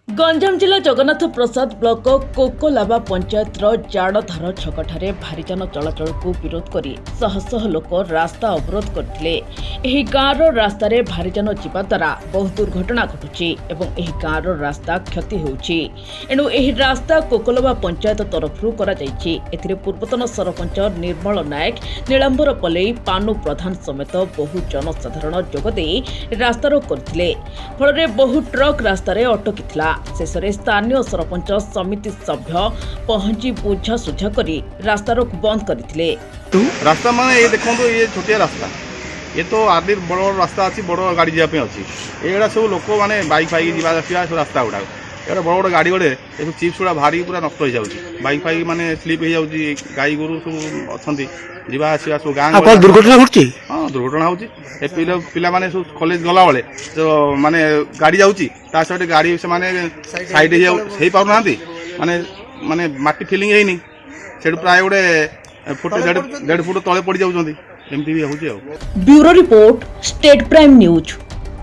ଗଞ୍ଜାମ ଜିଲ୍ଲା ଜଗନ୍ନାଥ ପ୍ରସାଦ ବ୍ଲକ କୋକଲାବା ପଞ୍ଚାୟତର ଜାଡ଼ଧାର ଛକଠାରେ ଭାରିଯାନ ଚଳାଚଳକୁ ବିରୋଧ କରି ଶହ ଶହ ଲୋକ ରାସ୍ତା ଅବରୋଧ କରିଥିଲେ। ଏହି ଗାଁର ରାସ୍ତାରେ ଭାରିଯାନ ଯିବା ଦ୍ୱାରା ବହୁ ଦୁର୍ଘଟଣା ଘଟୁଛି ଏବଂ ଏହି ଗାଁର ରାସ୍ତା କ୍ଷତି ହେଉଛି। ଏଣୁ ଏହି ରାସ୍ତା କୋକଲବା ପଞ୍ଚାୟତ ତରଫରୁ କରାଯାଇଛି। ଏଥିରେ ପୂର୍ବତନ ସରପଞ୍ଚ ନିର୍ମଳ ନାୟକ, ନୀଳାମ୍ବର ପଲେଇ, ପାନୁ ପ୍ରଧାନ ସମେତ ବହୁ ଜନସାଧାରଣ ଯୋଗଦେଇ ରାସ୍ତାରୋକ କରିଥିଲେ। ଫଳରେ ବହୁ ଟ୍ରକ୍ ରାସ୍ତାରେ ଅଟକିଥିଲା। ଶେଷରେ ସ୍ଥାନୀୟ ସରପଞ୍ଚ, ସମିତି ସଭ୍ୟ ପହଞ୍ଚି ବୁଝାସୁଝା କରି ରାସ୍ତାରୋକ ବନ୍ଦ କରିଥିଲେ। ରାସ୍ତା ମାନେ ଏ ଦେଖନ୍ତୁ, ଇଏ ଛୋଟିଆ ରାସ୍ତା। ଏ ତ ଆଦି ବଡ଼ ବଡ଼ ରାସ୍ତା ଅଛି, ବଡ଼ ଗାଡ଼ି ଯିବା ପାଇଁ ଅଛି। ଏଗୁଡ଼ା ସବୁ ଲୋକମାନେ ବାଇକ୍ ଫାଇକ୍ ଯିବା ଆସିବା ସବୁ ରାସ୍ତା ଗୁଡ଼ାକ। ଏଗୁଡ଼ା ବଡ଼ ବଡ଼ ଗାଡ଼ି ଗଲେ ଏସବୁ ଚିପ୍ସ ଗୁଡ଼ା ବାହାରିକି ପୁରା ନଷ୍ଟ ହେଇଯାଉଛି। ବାଇକ୍ ଫାଇକ୍ ମାନେ ସ୍ଲିପ୍ ହେଇଯାଉଛି। ଗାଈ ଗୋରୁ ସବୁ ଅଛନ୍ତି, ଯିବା ଆସିବା ସବୁ ଗାଁ ଆଉ କ'ଣ ଦୁର୍ଘଟଣା ଘଟୁଛି? ହଁ, ଦୁର୍ଘଟଣା ହେଉଛି। ଏ ପିଲାମାନେ ସବୁ କଲେଜ ଗଲାବେଳେ ତ ମାନେ ଗାଡ଼ି ଯାଉଛି, ତା ସହିତ ଗାଡ଼ି ସେମାନେ ସାଇଡ୍ ହେଇପାରୁନାହାନ୍ତି। ମାନେ ମାନେ ମାଟି ଫିଲିଂ ହେଇନି, ସେଠୁ ପ୍ରାୟ ଗୋଟେ ଫୁଟ ଦେଢ଼ ଫୁଟ ତଳେ ପଡ଼ି ଯାଉଛନ୍ତି। ଏମିତି ବି ହେଉଛି ଆଉ। Bureau report, state prime news.